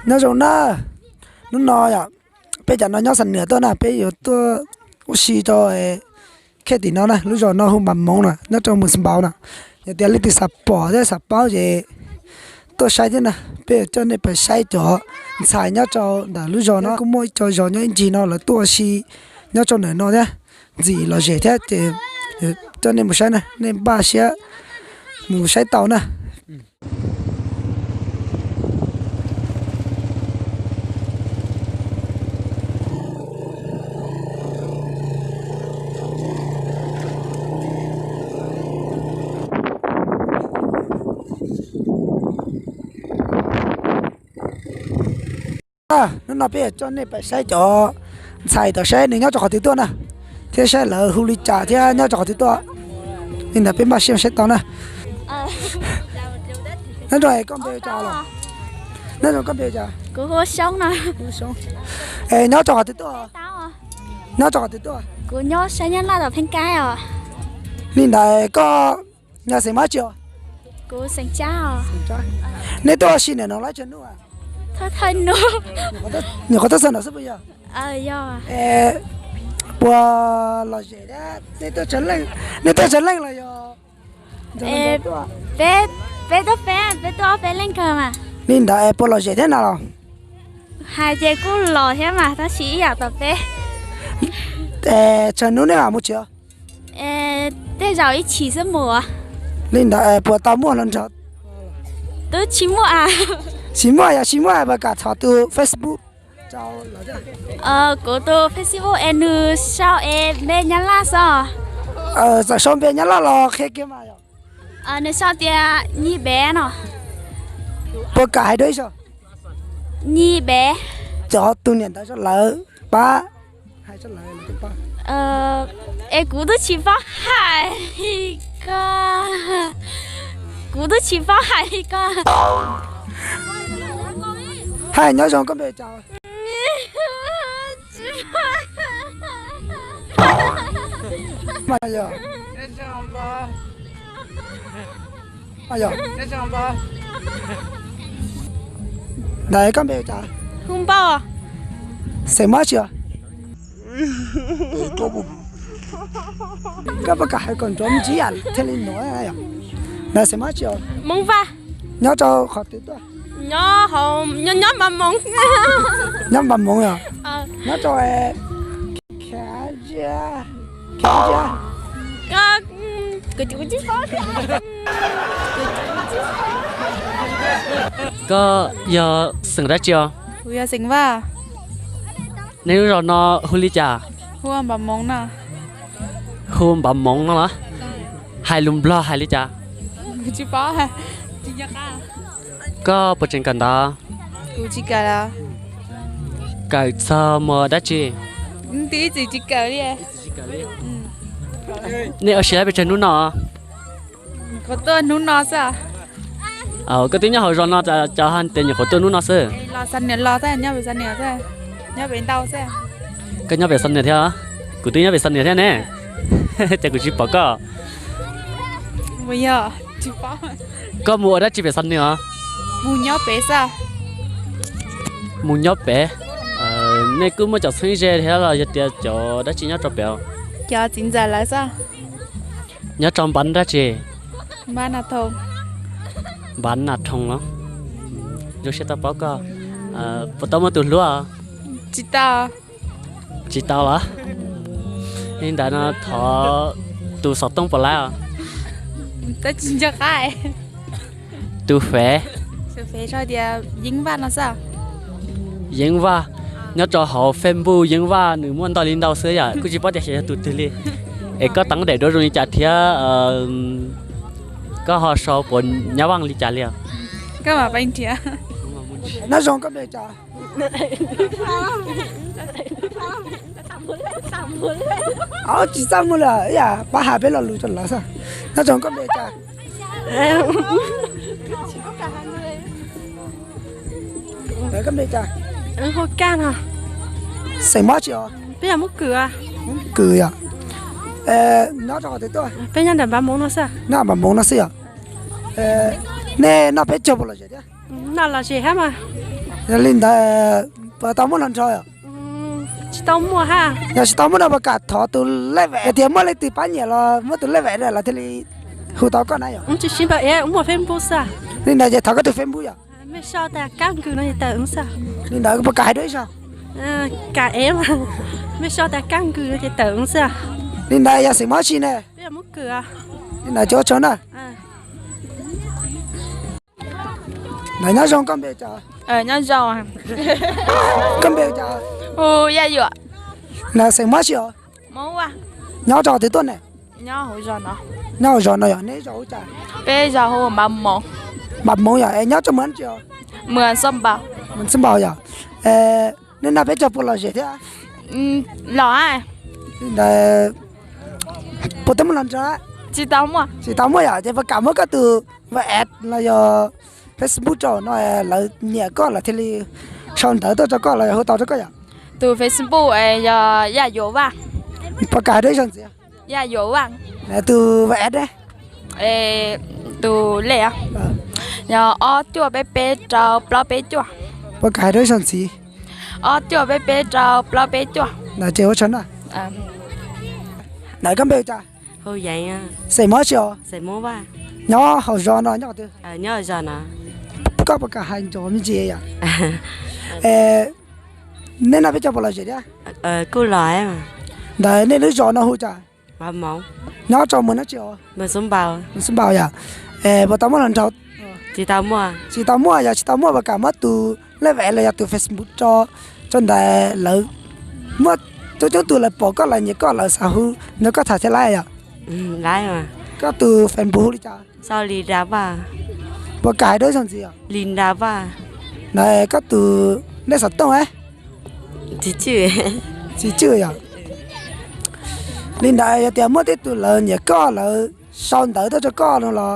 Nyob zoo na, hnub no yom, peb cov no nyob Xam Nuam tuaj na, peb yuav tuaj ua si rau khej tim no na, lub zos no hu Npas Moov na, nyob rau Mus Xas Npaus na. Yog tias leej twg xav pom thiab xav paub ces tuaj saib thiab na, peb yuav coj nej pais saib cov ntxhais nyob rau ntawm lub zos no. Kuj muaj ib co zos nyob ib ncig no lawv tuaj ua si nyob rau ntawm no thiab, ntxim lom zem thiab ces coj nej mus saib na, nej npaj siab mus saib tau na. Hnub no peb yuav coj nej pais saib cov ntxhais tod saib nws nyob rau qhov twg tuaj na, thiab saib lawv hu li cas thiab nyob rau qhov twg tuaj. Li ntawd peb npaj siab saib tau na. Nyob zoo, koj npe li cas los? Nyob zoo, koj npe li cas? Es nyob rau qhov twg tuaj? Nyob rau qhov twg tuaj? Li ntawd koj yog xeem Mab tsi os? Nej tuaj ua si ntawm no lawm tsawg hnub? Nyuam qhuav tuaj txog no xwb puas yog? Es puas lom zem thiab? Nej tuaj tsawg leej los yog? Peb, peb tuaj peb, peb tuaj ob peb leej kawg mas. Li ntawd es puas lom zem thiab na los? Hais ces kuj lom thiab mas tab sis ib yam tom peb. Es tsawg hnub nej mam mus tsev? Tej zaum ib chim xwb mus. Li ntawd es puas tau muaj hluas nraug? Twb tsis muaj. Tsis muaj, yog tsis muaj puas kam thov tus Facebook rau? Kuv tus Facebook es nws sau es npe Nyab Laj xwb. Txawm sau npe Nyab Laj los qhia kiag mas yom. Nws sau tias Nyi Bev no. Puas kam hais dua ib zaug? Nyi Bev. Cov tus niam ntawd zog lawv pab hais rau lawv. Es kuv twb tsis paub hais li ko. Kuv twb tsis paub hais li ko. Hais nyob zoo, koj npe cas? Ntawd koj npe cas? Hu Npauj. Xeem Mab tsi os? Koj puas kam hais kom nrov me ntsis thiaj li nov? Ntawd xeem Mab tsi os? Hmoob Vaj. Nyob rau qhov twg tuaj? Nyob Npab Moov. Nyob Npab Moov yog? Nyob rau Koj yog xeem dab tsi os? Kuv yog xeem Vaj. Nej lub zos no hu li cas? Hu Npab Moov no. Hu Npab Moov no los? Hais lus Nplog hais li cas? Kuv tsis paub. Koj puas tseem kawm ntawv? Kuv tsis kawm. Kawm txog mus dab tsi? Twb tsis kawm li. Nej ua si lab pes tsawg hnub no? Nyuam qhuav tuaj hnub no xwb. Koj twb nyob hauv zos no cas ho tias nyuam qhuav tuaj hnub no xwb? Los Xam Nuam los xwb, nyob pem Xam Nuam xwb, nyob pem ntau xwb. Koj nyob pem Xam Nuam thiab? Kuv twb nyob pem Xam Nuam thiab ne, ces kuv tsis pom koj. Koj mus ua dab tsi pem Xam Nuam? Mus nyob pem xwb. Mus nyob pem. Nej kuj muaj cov txheeb ze thiab los yog tias cov dab tsi nyob rau pem? Cov txiv ntxawm lawv xwb. Nyob rau npav dab tsi? Npav Nas Thoos los? Zoo siab tau paub koj. Puas tau muaj tus hlub? Tsis tau. Tsis tau los? Li ntawd no thov tus xov tooj puas laib os? Tus fev. Yeeb Vaj no xwb. Yeeb Vaj. Nyob rau hauv Facebook Yeeb Vaj nws muaj ntau li ntau xwb yom, kuj tsis paub tias xyov yog tus twg li. Es koj teev daim duab zoo li cas thiab koj ho sau puas nyab vaj li cas li os? Nyob zoo, koj npe cas? Tsis txaj muag li, pab has peb lo lus rau lawv xwb. Nyob zoo, koj npe cas? Koj npe cas? Xeem Mob tsis os? Kws yom. Nyob rau qhov twg tuaj? Nyob Npam Moov no xwb yom. Nej noj peb caug puas lom zem thiab? Noj lom zem thiab mas. Yog li ntawd puas tau muaj hluas nraug? Tsis tau muaj ha. Yog tsis tau muaj no puas kam thov tus lej vam tias muaj leej twg pab nyiam los muaj tus lej vam los thiaj li hu tau koj na yom? Li ntawd ces thov koj tus Facebook yom? Li ntawd puas kam hais dua ib zaug? Li ntawd yog xeem Hmoob tsi ne? Li ntawd ces ua tsaug na. Ntawd nyob zoo, koj npe cas? Koj npe cas? Ntawd xeem Hmoob tsi os? Nyob rau qhov twg tuaj ne? Nyob hauv zos no yog neb zos hu cas? Npam Moov yog es nyob rau Moov tsi os? Moov Xab Npaus yog. Nej noj peb caug puas lom zem thiab? Los. Ntawd puas tau muaj hluas nraug? Tsis tau muaj yom, ces puas kam muab koj tus WhatsApp los yog Facebook rau no, lawv nyiam koj lawv thiaj li sau ntawv tuaj rau koj los yog hu tau rau koj yom? Tus Facebook yog Yaj Yuam Vaj. Puas kam hais dua ib zaug ntxiv? Yaj Yuam Vaj. Tus WhatsApp ne? Tus lej yog ob cuaj peb peb rau plaub peb cuaj. Puas kam hais dua ib zaug ntxiv? Ob cuaj peb peb rau plaub peb cuaj. Ntawd ces ua tsaug na. Ntawd koj npe hu cas? Xeem Hmoob tsi os? Nyob hauv zos no nyob qhov twg? Koj puas kam hais ntsoov me ntsis yom? Nej noj peb caug puas lom zem thiab? Ntawd nej lub zos no hu cas? Nyob rau Moov dab tsi os? Moov Xab Npaus yom. Puas tau muaj hluas nraug? Tsis tau muaj yog tsis tau muaj puas kam muab tus lej vam los yog tus Facebook rau, rau ntawd lawv muaj coob coob tus lawv pom koj lawv nyiam koj lawv xav hu nrog koj tham thiab laiv yom? Koj tus Facebook hu li cas? Puas kam hais dua ib zaug ntxiv? Ntawd koj tus nej xov tooj? Tsis tswj yom. Li ntawd yog tias muaj tej tus lawv nyiam koj lawv sau ntawv tuaj rau koj no los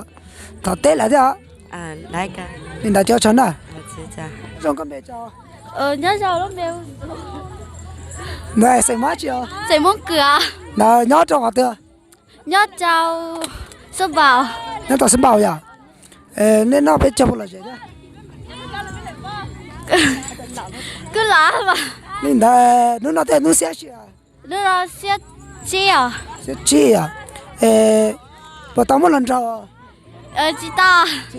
thov teb lawv thiab. Li ntawd ces ua tsaug na. Zoo koj npe cas? Ntawd xeem Hmoob tsi os? Ntawd nyob rau qhov twg? Nyob rau Xab Npaus yom. Nej noj peb caug puas lom zem thiab? Li ntawd hnub no tej hnub xiab tsi? Xiab tsib yom. Puas tau muaj hluas nraug? Tsis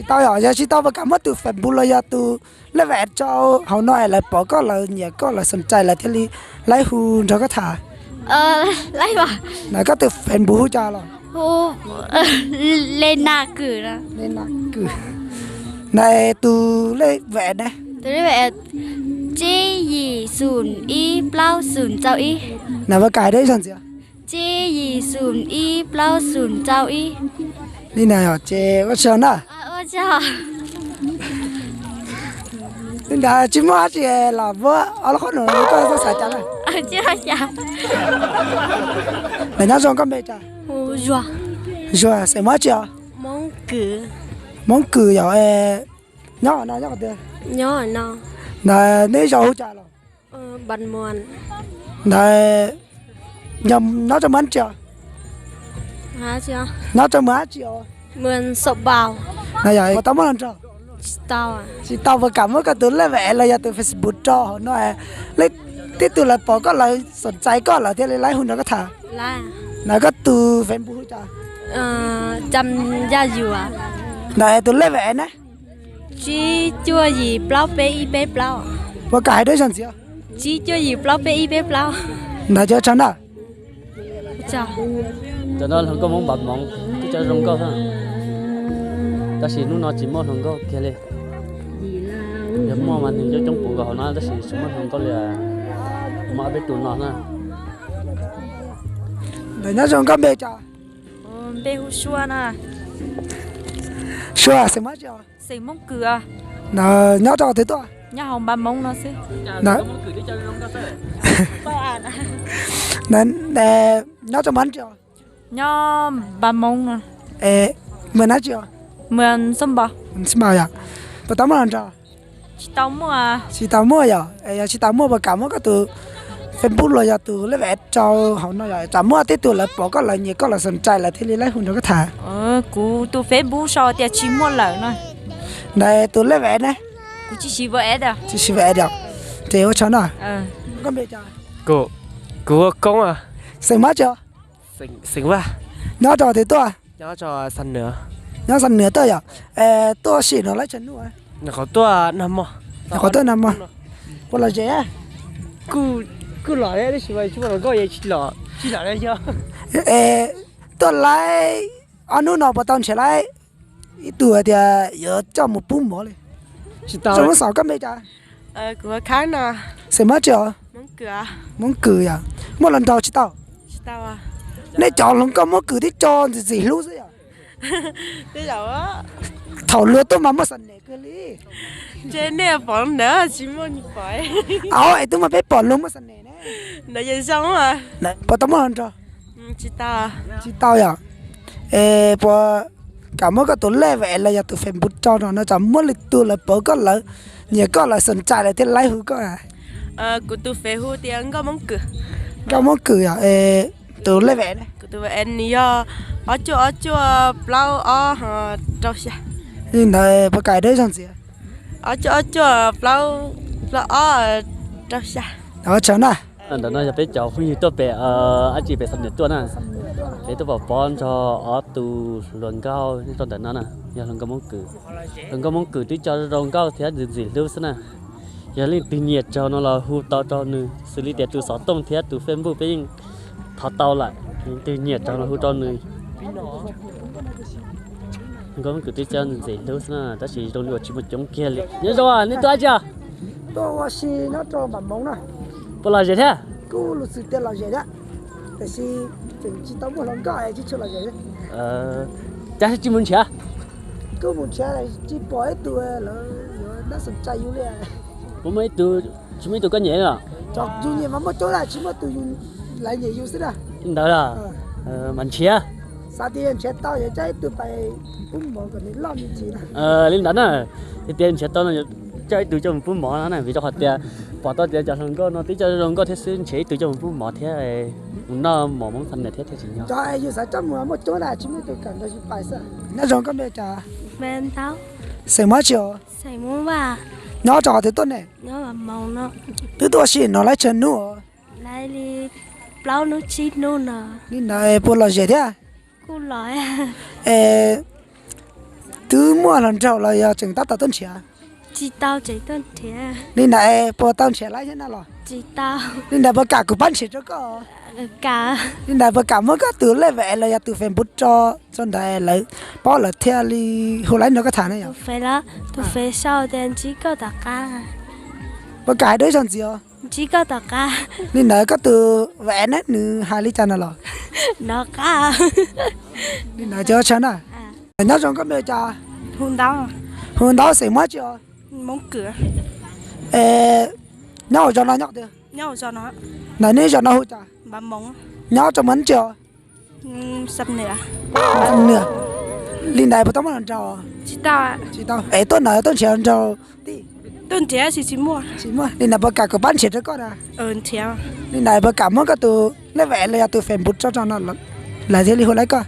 tau yom, yog tsis tau puas kam muab tus Facebook los yog tus lej vam rau hauv no es lawv pom koj lawv nyiam koj lawv xom txais lawv thiaj li laib hu nrog koj tham? Ntawd koj tus Facebook hu cas los? Ntawd tus lej vam ne? Tsib yim xum ib plaub xum rau ib. Ntawd puas kam hais dua ib zaug ntxiv? Tsib yim xum ib plaub xum rau ib. Li ntawd ces ua tsaug na. Li ntawd tsis muaj dab tsi los muab ob lub qhob noom koj xav cas na. Ntawd nyob zoo, koj npe cas? Zuag, xeem Hmoob tsi os? Hmoob Kws yom. Nyob no nyob qhov twg? Ntawd neb zos hu cas los? Ntawd nyob rau Moov dab tsi os? Nyob rau Moov dab tsi os? Puas tau muaj hluas nraug? Tsis tau, puas kam muab koj tus lej vam los yog tus Facebook rau hauv no, leej twg lawv pom koj lawv xom txais koj lawv thiaj li laib hu nrog koj tham? Ntawd koj tus Facebook hu cas? Ntawd tus lej vam ne? Tsib cuaj yim plaub peb ib peb plaub. Puas kam hais dua ib zaug ntxiv? Tsib cuaj yim plaub peb ib peb plaub. Ntawd ces ua tsaug na. Cov no hluas nkauj Hmoob Npam Moov, twb cov zoo nkauj xwb. Tab sis hnub no tsis muaj hluas nkauj kiag li. Yog muaj mas nws coob coob puv nkaus hauv no tab sis tsis muaj hluas nkauj li. Muaj ob peb tus no na. Ntawd nyob zoo, koj npe cas? Npe hu Sua na. Sua xeem Hmoob dab tsi os? Xeem Hmoob Kws. Nyob rau qhov twg tuaj? Nyob hauv Npam Moov no xwb. Nyob rau Moov dab tsi os? Nyob Npam Moov no. Moov dab tsi os? Moov Xab Npaus. Xab Npaus yom. Puas tau muaj hluas nraug? Tsis tau muaj. Tsis tau muaj yom. Yog tsis tau muaj puas kam muab koj tus Facebook los yog tus lej vam rau hauv no yom, tsam muaj tej tus lawv pom koj lawv nyiam koj lawv xom txais lawv thiaj li laib hu nrog koj tham? Kuv tus Facebook sau tias tsis muaj lawm no. Ntawd tus lej vam ne? Tsis siv V S. Tsis siv V S. Ces ua tsaug na. Koj npe cas? Kuv ua Koob. Xeem Mab tsi? Xeem Vaj. Nyob rau twg tuaj? Nyob Xam Nws tuaj yom. Tuaj sim no laib tsawg hnub? Qhov tuaj nag hmo. Qhov tuaj nag hmo. Puas lom zem? Kuj lom thiab tab sis mas tsis muaj hluas nkauj es tsis lom, tsis lom li yog. Tuaj laib ob hnub no puas tau nrhiav laib ib tug hais tias yuav coj mus pub mov li? Tsis tau. Zoo lub xaus koj npe cas? Xeem Mab tsi os? Hmoob Kws yom. Muaj hluas nraug tsis tau? Nej cov hluas nkauj Hmoob Kws twb tso ntxim ntxim hlub xwb yom. Thaum luag tuaj mas muaj xa nem kawg li. Au, es twb mas peb pom luag muaj xa nem ne. Puas tau muaj hluas nraug? Tsis tau yom. Es puas kam muab koj tus lej vam los yog tus Facebook tso rau no tsam muaj lwm tus lawv paub koj lawv nyiam koj lawv xom tsaim lawv thiaj laib hu koj. Kuv tus Face hu tias Nkauj Hmoob Kws. Nkauj Hmoob Kws yom. Tus lej vam ne? Kuv tus vam nws yog ob cuaj ob cuaj plaub ob rau xya. Li ntawd puas kam hais dua ib zaug ntxiv? Ob cuaj ob cuaj plaub plaub ob rau xya. Ua tsaug na. Ntawm no yog peb cov phooj ywg tuaj pem, dab tsi, pem Xam Nws tuaj na. Peb tuaj pom pob nrog ob tug hluas nkauj nyob rau ntawm no na, yog hluas nkauj Hmoob Kws. Hluas nkauj Hmoob Kws twb coj zoo nkauj thiab ntxim ntxim hlub xwb na. Yog leej twg nyiam tsaug no los hu tau rau nws, xws li tias tus xov tooj thiab tus Facebook peb yeej thov tau lawm. Leej twg nyiam tsaug no hu rau nws. Hluas nkauj Hmoob Kws twb coj ntxim ntxim hlub xwb na, tab sis zoo li uas tsis muaj coob kiag li. Nyob zoo, nej tuaj dab tsi os? Tuaj ua si nyob rau Npam Moov na. Puas lom zem thiab? Kuj lus xwm tias lom zem thiab, tiam sis tseem tsis tau muaj hluas nkauj es tsis tshua lom zem. Cas tsis mus nrhiav? Kuj mus nrhiav tsis pom ib tug lawv yuav nab xom tsaim yus li. Puas muaj ib tug, tsis muaj ib tug koj nyiam los? Yus nyiam mas muaj coob na, tsis muaj tus yus, lawv nyiam yus xwb na. Li ntawd los? Mas nrhiav. Xav tias yog nrhiav tau yuav coj ib tug pais pub mov kom nws loj me ntsis na. Li ntawd na, tias nrhiav tau no yuav coj ib tug coj mus pub mov no na, vim rau qhov tias pom tau tias cov hluas nkauj no twb coj zoo nkauj thiab xwb, nrhiav ib tug coj mus pub mov thiab mus noj mov Hmoob Xam Nws thiab thiaj tsis nyob. Yus xav coj mus muaj coob na, tsis muaj tus kawm nrog yus pais xwb. Nyob zoo, koj npe cas? Xeem Mab tsi os? Nyob rau qhov twg tuaj ne? Twb tuaj ua si no laib tsawg hnub? Li ntawd puas lom zem thiab? Es twb muaj hluas nraug los yog tseem tab tom tuaj nrhiav? Li ntawd puas tau nrhiav laib thiab na los? Li ntawd puas kam kuv pab nrhiav rau koj? Li ntawd puas kam muab koj tus lej vam los yog tus Facebook tso, tso ntawd lawv paub lawv thiaj li hu laib nrog koj tham na yom? Puas kam hais dua ib zaug ntxiv os? Li ntawd koj tus vam ne nws hais li cas no los? Li ntawd ces ua tsaug na. Nyob zoo, koj npe cas? Hu Ntaub, xeem Hmoob tsi os? Es nyob hauv zos no nyob twg? Ntawm nej zos no hu cas? Nyob rau Hmoob tsi os? Li ntawd puas tau muaj hluas nraug? Tsis tau. Es tuaj no tuaj nrhiav hluas nraug? Tsis muaj. Li ntawd puas kam kuv pab nrhiav rau koj na? Li ntawd puas kam muab koj tus lej vam los yog tus Facebook tso rau no lawv thiaj li hu laib koj?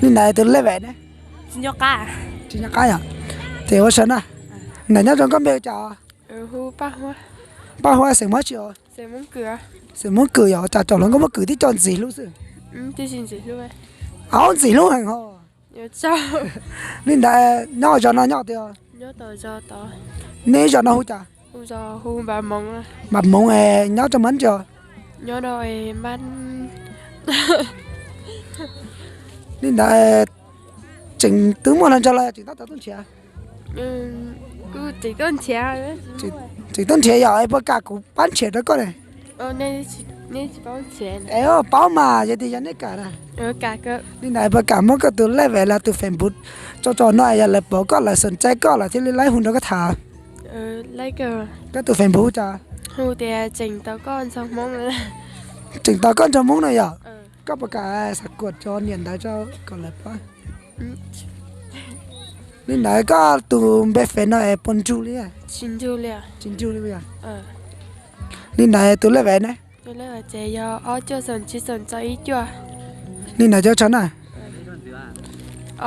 Li ntawd tus lej vam ne? Tsis nco qab yom? Ces ua tsaug na. Ntawm nyob zoo, koj npe cas? Paj Huab, xeem Hmoob tsi os? Xeem Hmoob Kws yom, cas cov hluas nkauj Hmoob Kws twb coj ntxim hlub xwb. Au, ntxim hlub heev ho. Li ntawd nyob zos no nyob twg? Nej zos no hu cas? Npam Moov, nyob rau Hmoob tsi os? Li ntawd tseem twb muaj hluas nraug los yog tseem tab tom tuaj nrhiav? Tseem tuaj nrhiav yom, es puas kam kuv pab nrhiav rau koj ne? Es paub mas, yog tias yog nej kam na. Li ntawd puas kam muab koj tus lej vam los tus Facebook tso tso no, yog lawv pom koj lawv xom tsaib koj lawv thiaj li laib hu nrog koj tham? Koj tus Facebook cas? Tseem tos koj nrog Hmoob no yom? Koj puas kam xa kuam cov niam ntawv tso kom lawv pab? Li ntawd koj tus npe Face no es puas nrug li? Tsis nrug li. Li ntawd tus lej vam ne? Li ntawd cov tso na.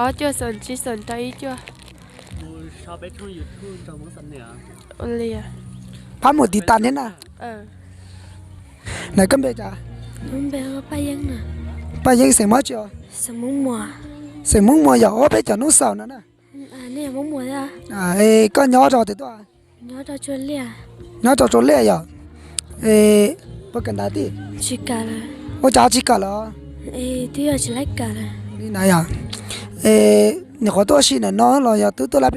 Ob cuaj xoom tsib xoom rau ib cuaj. Pab mus tiv tas thiab na. Ntawm koj npe cas? Paj Yeeb, xeem Hmoob tsi? Xeem Hmoob Muas yog ua peb cov Hmoob xaus no na. Koj nyob rau twg tuaj? Nyob rau Tsua Liaj yog. Puas kawm ntawv tij? Ua cas tsis kawm los? Li na yog. Nyuam qhuav tuaj ua si ntawm no los yog twb tuaj lab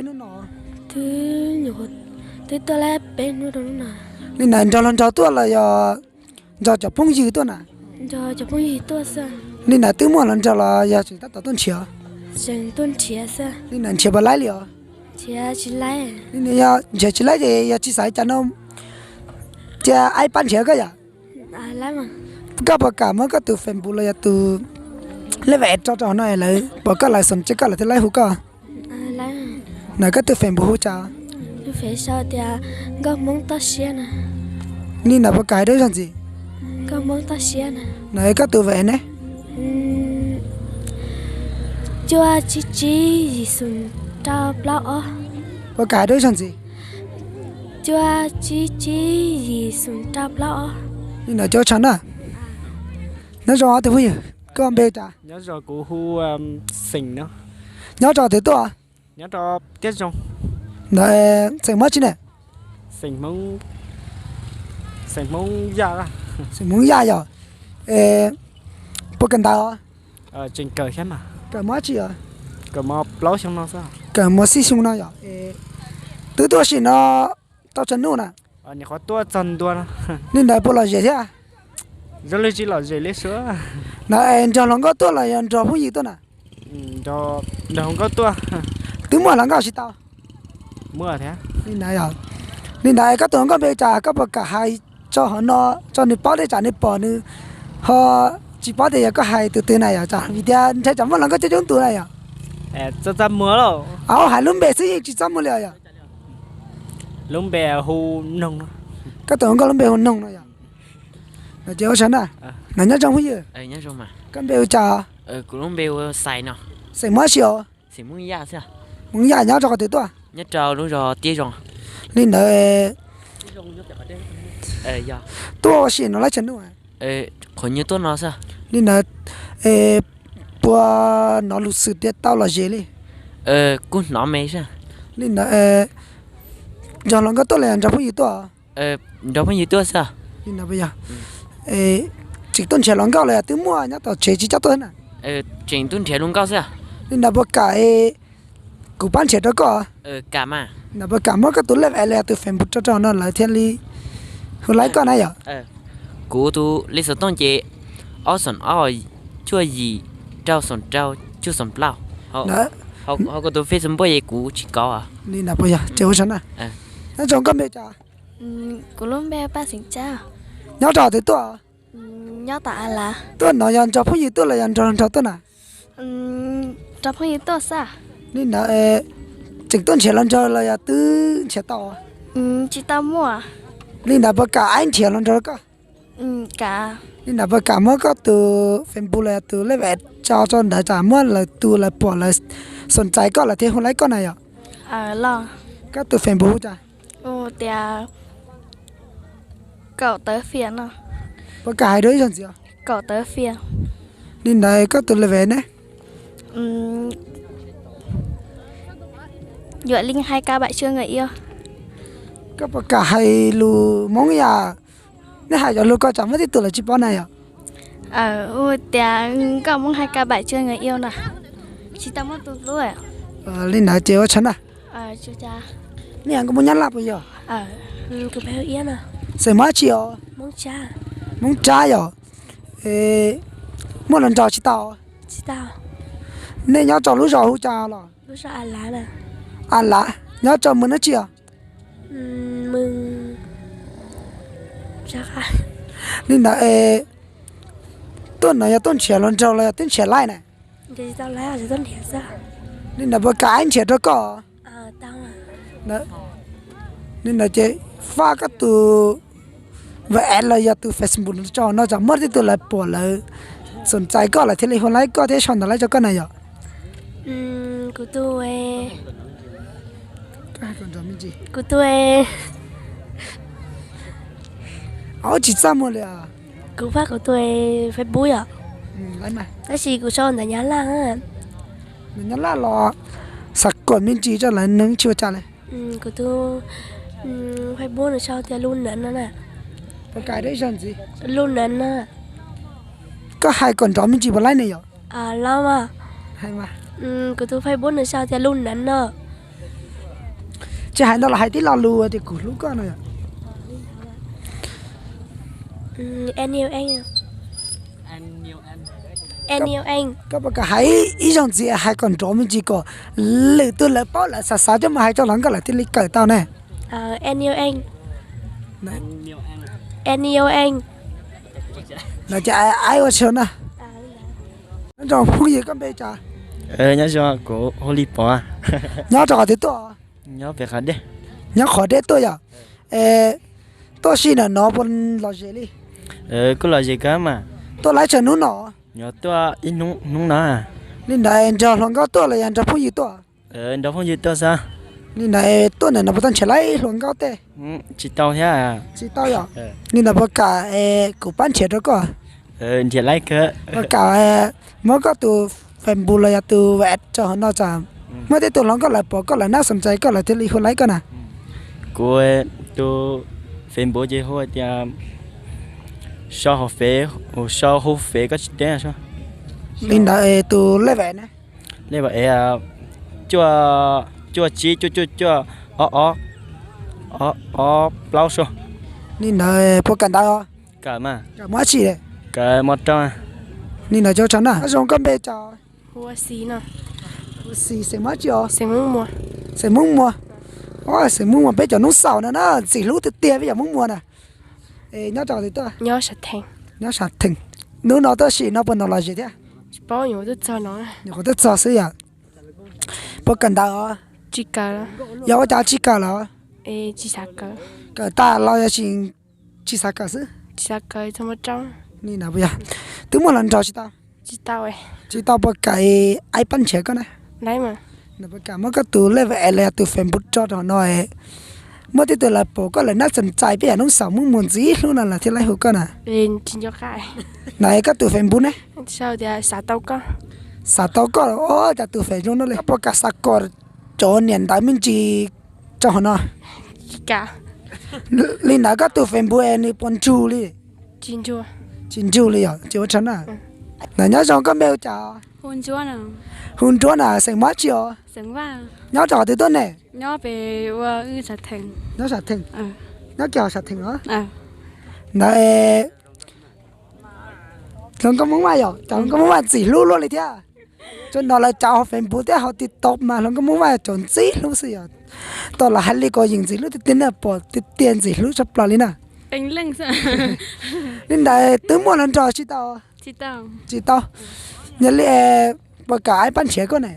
peb hnub no? Li na nrog luag nrog tuaj los yog nrog cov phooj ywg tuaj na? Li na twb muaj hluas nraug los yog tseem tab tom tuaj nrhiav? Li na nrhiav puas laib li os? Li na yog nrhiav tsis laib ces yog tsis xav cas no cia aib pab nrhiav koj yom. Koj puas kam muab koj tus Facebook los yog tus lej vam tso rau hauv no lawv pom koj lawv xom tsev koj lawv thiaj laib hu koj? Na koj tus Facebook hu cas? Li na puas kam hais rau ib zaug ntxiv? Na koj tus vam ne? Cuaj tsib tsib yim xoom rau plaub ob. Puas kam hais rau ib zaug ntxiv? Cuaj tsib tsib yim xoom rau plaub ob. Li na cov tshaj na. Nyob zoo tus phooj ywg, koj npe cas? Kuv hu Xeem no. Nyob rau twg tuaj? Nyob rau Tiaj Zoo. Ntawd xeem Hmoob tsi ne? Xeem Hmoob, xeem Hmoob Yaj. Xeem Hmoob Yaj yog. Puas kawm ntawv? Tseem kawm thiab mas. Kawm mos tsi os? Kawm mos plaub xyoo no xwb. Kawm mos xij xyoo no yog. Twb tuaj ua si no tau tsawg hnub na? Nyuam qhuav tuaj txog ntua no. Li ntawd puas lom zem thiab? Zoo li tsis lom zem li suav. Na es nrog hluas nkauj tuaj los yog nrog phooj ywg tuaj na? Nrog hluas nkauj tuaj. Twb muaj hluas nkauj tsis tau? Muaj thiab. Li ntawd, li ntawd koj tus hluas nkauj npe cas, koj puas kam hais tso hov no, tso nws paub tej tsam nws pom nws ho tsis paub tias yog koj hais tus twg na yom, tsam vim tias ntshe tsam muaj hluas nkauj coob coob tus na yom. Txaj muag lauj. Au, hais lub npe xwb yeej tsis txaj muag li os yom. Lub npe hu Noog no. Koj tus hluas nkauj lub npe hu Noog no yom. Ces ua tsaug na. Nyob zoo phooj ywg. Koj npe hu cas? Kuv lub npe hu Xais no. Xeem Hmoob tsi os? Xeem Hmoob Yaj xwb. Hmoob Yaj nyob rau qhov twg tuaj? Nyob rau lub zos Tiaj Zoo. Li ntawd tuaj ua si no lab tsawg hnub? Qhov nyuag tuaj no xwb. Li ntawd puas hnov lus xwm tias tau lom zem li? Kuj hnov me xwb. Li ntawd nrog hluas nkauj tuaj los yog nrog phooj ywg tuaj? Nrog phooj ywg tuaj xwb. Li ntawd puas yog tseem tuaj nrhiav hluas nkauj los yog twb muaj nyob tom tsev tsis coj tuaj na? Tseem tuaj nrhiav hluas nkauj xwb. Li ntawd puas kam kuv pab nrhiav rau koj? Li ntawd puas kam muab koj tus lej vam los yog tus Facebook tso rau no lawv thiaj li hu laib koj na yom? Kuv tus lej xov tooj ces ob xoom ob cuaj yim rau xoom rau cuaj xoom plaub. Ho kuv tus Facebook ces kuv tsis kov. Li ntawd puas yog? Ces ua tsaug na. Nyob zoo, koj npe cas? Kuv lub npe Paj Xeem Tsab. Nyob rau twg tuaj? Nyob tom A Lav. Tuaj no yog nrog phooj ywg tuaj los yog nrog hluas nraug tuaj na? Nrog phooj ywg tuaj xwb. Li ntawd tseem tuaj nrhiav hluas nraug los yog twb nrhiav tau? Tsis tau muaj. Li ntawd puas kam aib nrhiav hluas nraug rau koj? Li ntawd puas kam muab koj tus Facebook los yog tus lej vam tso rau ntawd tsam muab lawv tus lawv pom lawv xoom txais koj lawv thiaj hu laib koj na yom? Koj tus Facebook hu cas? Tias Kaum Tawv Fias no. Puas kam hais dua ib zaug ntxiv? Kaum Tawv Fias. Li ntawd koj tus lej vam ne? Yuav li hai ka baim tsua nkawd iau. Koj puas kam hais lus Hmoob yam? Nej hais cov lus ko tsam muaj tej tus lawv tsis paub na yom? Hu tias koj Hmoob hai ka baim tsua nkawd iau na. Tsis tau muaj tus hlub. Li ntawd ces ua tsaug na. Nej yog nkauj Hmoob Nyab Laj puas yog? Xeem Hmoob dab tsi os? Hmoob Tsab yom. Muaj hluas nraug tsis tau? Nej nyob rau lub zos hu cas los? A Lav, nyob rau mws dab tsi os? Li ntawd es tuaj no yog tuaj nrhiav hluas nraug los yog tuaj nrhiav laij na? Li ntawd puas kam aib nrhiav rau koj? Li ntawd ces faj koj tus WhatsApp los yog tus Facebook tso no tsam muaj tej tus lawv pom lawv xoom txais koj lawv thiaj li hu laib koj thiab sau ntawv laib rau koj na yom? Kuv tus Kuv tus, tsis txaj muag li. Kuv pab kuv tus Facebook yom, tab sis kuv sau ntawv Nyab Laj. Ntawv Nyab Laj los xav kom me ntsis rau lawv neeg tsis ua cas li. Kuv tus Facebook nws sau tias Lu Nab no na. Lu Nab no. Koj hais kom nrov me ntsis puas laib ne yom? Los mas. Kuv tus Facebook nws sau tias Lu Nab no. Tsis hais ntau los hais tib lo lus tias kuv hlub koj no yom. Koj puas kam hais ib zaug ntxiv, hais kom nrov me ntsis kom lwm tus lawv paub lawv xav xav coj mus hais rau hluas nkauj lawv thiaj li kawm tau ne. Ces aib ua tsaug na. Nyob zoo phooj ywg, koj npe cas? Nyob zoo, kuv hu Lis Pov. Nyob rau qhov twg tuaj? Nyob pem Qhov Dej. Nyob Qhov Dej tuaj yom? Es tuaj si ntawm no puas lom zem li? Kuj lom zem kawg mas. Tuaj laib tsawg hnub no? Nyob tuaj ib hnub, hnub no. Li ntawd nrog hluas nkauj tuaj los yog nrog phooj ywg tuaj? Nrog phooj ywg tuaj xwb. Li ntawd tuaj ntawm no puas tau nrhiav laib hluas nkauj tej? Tsis tau thiab. Tsis tau yom? Li ntawd puas kam kuv pab nrhiav rau koj? Nrhiav laib kawg. Puas kam muab koj tus Facebook los yog tus WhatsApp rau hauv no tsam muaj tej tus hluas nkauj lawv pom koj lawv nab xoom ntxais koj lawv thiaj li hu laib koj na. Kuv tus Facebook ces hu hais tias sau hauv Fev, sau hauv Fev koj tsis teb. Li ntawd tus lej vam ne? Lej vam es cuaj, cuaj tsib cuaj cuaj cuaj ob ob ob plaub so. Li ntawd puas kam ntawd os? Kam mas. Kam muab tsi? Kam muab rau. Li ntawd cov tsav na. Nyob zoo, koj npe cas? Xis, xeem Hmoob tsi os? Xeem Hmoob Muas. Xeem Hmoob Muas, peb cov noob xaus no na, ntxim hlub tiag tiag peb cov Hmoob Muas na. Nyob rau qhov twg tuaj? Nyob Sam Theem. Hnub no tuaj sim no puas nov lom zem thiab? Nyuam qhuav tuaj txog xwb yom. Puas kawm ntawv os? Yog ua cas tsis kawm los? Kawm tas los yog tsis, tsis xav kawm xwb? Li ntawd puas yog? Twb muaj hluas nraug tsis tau? Tsis tau, puas kam aib pab nrhiav koj na? Puas kam muab koj tus lej vam es los yog tus Facebook tso rau hauv no, muaj tej tus lawv pom koj lawv nab xoom ntxais peb yam noob xaus Hmoob Muas ntxim hlub no lawv thiaj li hu koj na. Na koj tus Facebook ne? Xav tau koj os, cas tus Facebook no li. Koj puas kam xav kom cov niam ntawv me ntsis rau hauv no? Li ntawd koj tus Facebook es nws puas ntsug li? Tsis ntsug li yom, ces ua tsaug na. Nyob zoo, koj npe hu cas? Hu Ntsuab na, xeem Hmoob tsi os? Nyob rau qhov twg tuaj ne? Nyob Sam Theem. Nyob kiag hauv Sam Theem os. Ntawd hluas nkauj Hmoob Vaj yom, cov hluas nkauj Hmoob Vaj ntxim hlub luaj li thiab. Tsuas hnov lawv cov hauv Facebook thiab hauv TikTok mas hluas nkauj Hmoob Vaj cov ntxim hlub xwb yom. Tau lawv hais li ko yeej ntxim hlub tiag tiag na, pom tiag tiag ntxim hlub tshaj plaws li na. Li ntawd twb muaj hluas nraug tsis tau? Tsis tau. Yog li puas kam aib pab nrhiav koj ne?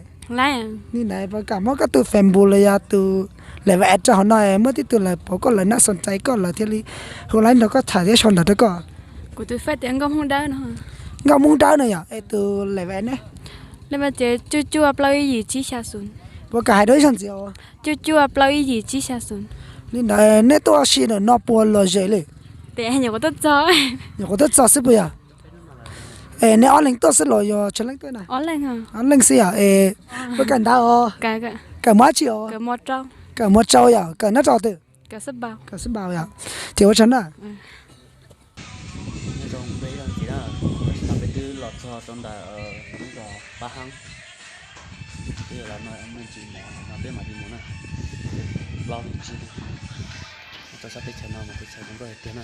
Li ntawd puas kam muab koj tus Facebook los yog tus lej vam es rau hauv no, muaj tej tus lawv pom koj lawv nab xoom ntxais koj lawv thiaj li hu laib nrog koj tham thiab sau ntawv rau koj. Nkauj Hmoob Dawb no yom, es tus lej vam es ne? Cuaj cuaj plaub ib yim tsib xya xoom. Puas kam hais dua ib zaug ntxiv os? Cuaj cuaj plaub ib yim tsib xya xoom. Li ntawd nej tuaj si ntawm no puas lom zem li? Nyuam qhuav tuaj txog xwb puas yog? Es nej ob leeg tuaj xwb los yog tsawg leej tuaj na? Ob leeg xwb yom. Es puas kam ntawv os? Kawm muaj dab tsi os? Kawm muaj rau yom, kawm nyob rau twg? Kawm xab npaus yom. Ces ua tsaug na. Nyob zoo peb ib zaug ntxiv na, tam sim no peb twb los txog rau ntawm lub zos Pab Hab, peb yuav los noj me ntsis mov no peb mam li mus na. Plaub ntsis rau sab teb chaws no mas teb chaws zoo nkauj tiag tiag na.